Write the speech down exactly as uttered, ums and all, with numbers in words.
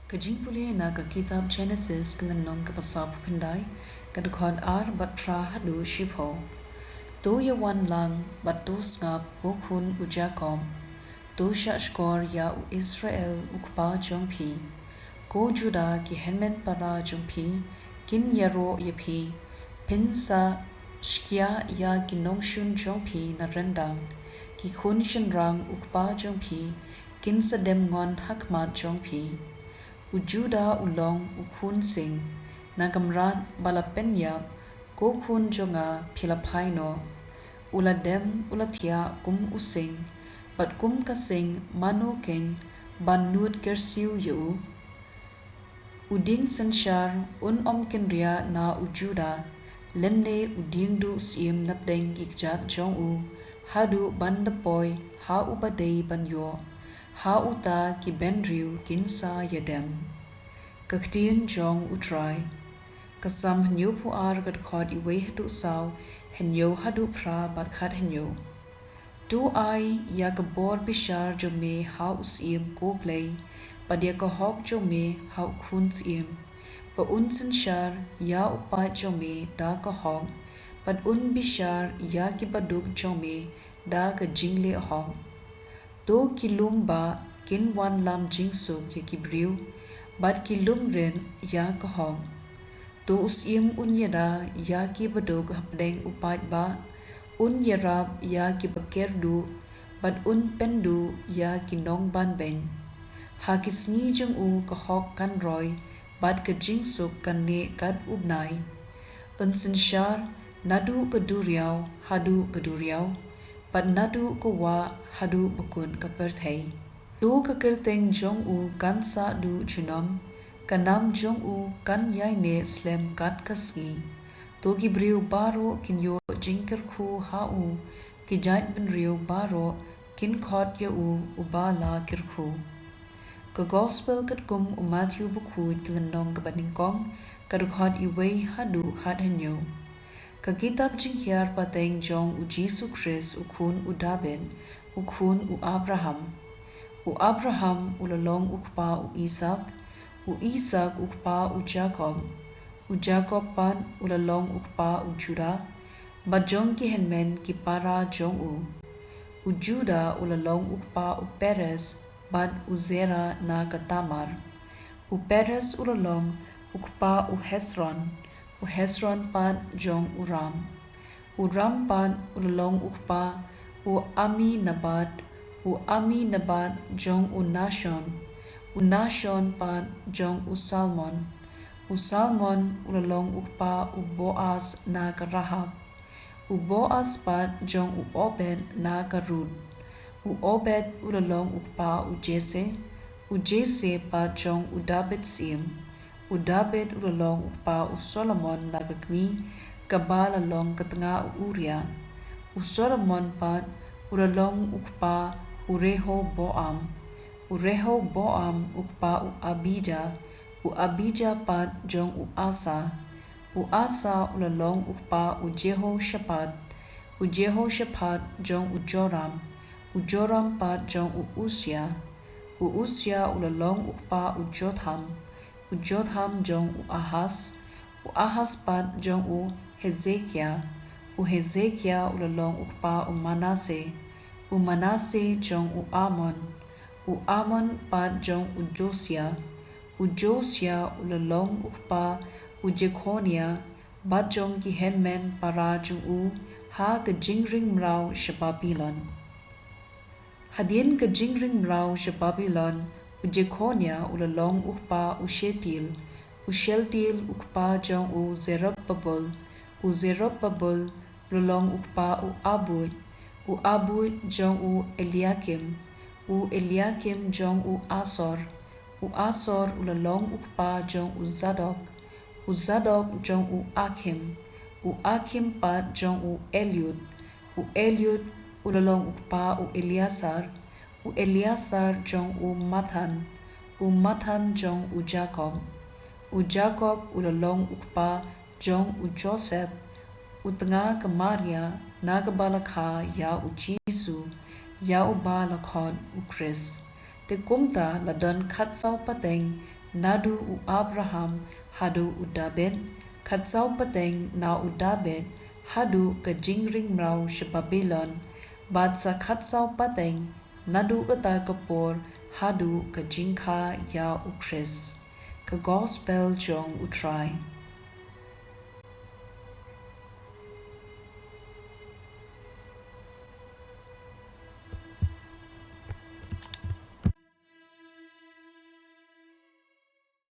Ka jingpule na ka kitab Jenesis, ka lynnong kaba saphew khyndai, ka dkhot ar bad phra haduh shiphew. To ïa wan lang bad to sngap, ko khun u Jakob. To shahshkor ïa u Israel u kpa jong phi. Ko Juda, ki hynmen para jong phi kin ïaroh ïa phi. Phin sa shkiah ïa ki nongshun jong phi na ryndang. Ki khun shynrang u kpa jong phi kin sa dem ngon ha khmat jong phi. U Juda u long u khun sing, na ka mrad ba la pynïap, ko khun jong nga, phi la phai noh. U la dem u la thiah kum u sing, bad kum ka sing mano keiñ ban nud kyrsiew ïa u? U dieng synshar un ym kynriah na u Juda, lymne u dieng duh syiem napdeng ki kjat jong u, haduh ban da poi ha uba dei ban ïoh. Ha uta ki bynriew kin sa ïadem. Ka ktien jong U Trai. Ka Salm hynñiewphew ar, ka dkhot iwei haduh saw, hynñiew haduh phra bad khathynñiew. To ai ïa ka bor bishar jong me ha u syiem, ko Blei, bad ïa ka hok jong me ha u khun syiem. Ba un synshar ïa u paid jong me da ka hok, bad un bishar ïa ki baduk jong me da ka jingleh hok. To ki lum bah kin wanlam jingsuk ïa ki briew, bad ki lum rit ïa ka hok. To u syiem un ïada ïa ki baduk hapdeng u paidbah, un ïarap ïa ki bakyrduh, bad un pynduh ïa ki nongbanbeiñ. Ha ki sngi jong u ka hok kan roi, bad ka jingsuk kan neh kat u bnai. Un synshar naduh ka duriaw haduh ka duriaw, bad naduh ka wah haduh bakut ka pyrthei. To ka kyrteng jong u kan sah duh junom, ka nam jong u kan ïaineh slem kat ka sngi. To ki briew baroh kin ïoh jingkyrkhu ha u, ki jaitbynriew baroh kin khot ïa u uba la kyrkhu. Ka Gospel katkum u Mathaiw bakhuid, ka lynnong kaba nyngkong, ka dkhot iwei haduh khathynñiew. Ka kitab jinghiar pateng jong U Jisu Khrist, u khun u Dabid, u khun u Abraham. U Abraham u la long u kpa u Isaak, u Isaak u kpa u Jakob, u Jakob pat u la long u kpa u Judah, bad jong ki hynmen ki para jong u. U Judah u la long u kpa u Perez, bad u Zerah na ka Tamar. U Perez u la long u kpa u Hezron, u Hezron pat jong u Ram. U Ram pat u la long u kpa u Aminabad, u Aminabad jong u Nashon, u Nashon pat jong u Salmon. U Salmon u la long u kpa u Boaz na ka Rahab. U Boaz pat jong u Obed na ka Rut. U Obed u la long u kpa u Jesse, u Jesse pat jong u Dabid syiem. U Dabid u la long u kpa u Solomon na ka kmie, kaba la long ka tnga u Uria. U Solomon pat u la long u kpa u Rehoboam. U Rehoboam u kpa u Abija, u Abija pat jong u Asa. U Asa u la long u kpa u Jehoshaphat, u Jehoshaphat jong u Joram, u Joram pat jong u Usia. U Usia u la long u kpa u Jotham, u Jotham jong u Ahaz, u Ahaz pat jong u Hezekia. U Hezekia u la long u kpa u Manase, u Manase jong u Amon, u Amon pat jong u Josia. U Josia u la long u kpa u Jekhonia, bad jong ki hynmen para jong u, ha ka jingring mraw sha Babilon. Hadien ka jingring mraw sha Babilon, u Jekhonia u la long u kpa u Shealtiel, u Shealtiel u kpa jong u Zerubbabel, u Zerubbabel u la long u kpa u Abiud, u Abiud jong u Eliakim, u Eliakim jong u Asor, u Asor u la long u kpa jong u Zadok, u Zadok jong u Akhim, u Akhim pat jong u Eliud, u Eliud u la long u kpa u Eliasar, u Eliasar jong u Mathan, u Mathan jong u Jakob, u Jakob u la long u kpa jong u Joseph, u tnga ka Maria na kaba la kha ïa u Jisu, ïa uba la khot u Khrist. Te kumta la don khatsaw pateng naduh u Abraham haduh u Dabid, khatsaw pateng na u Dabid haduh ka jingring mraw sha Babilon, bad sa khatsaw pateng naduh kata ka por haduh ka jingkha ïa u Khrist. Ka Gospel jong u Trai.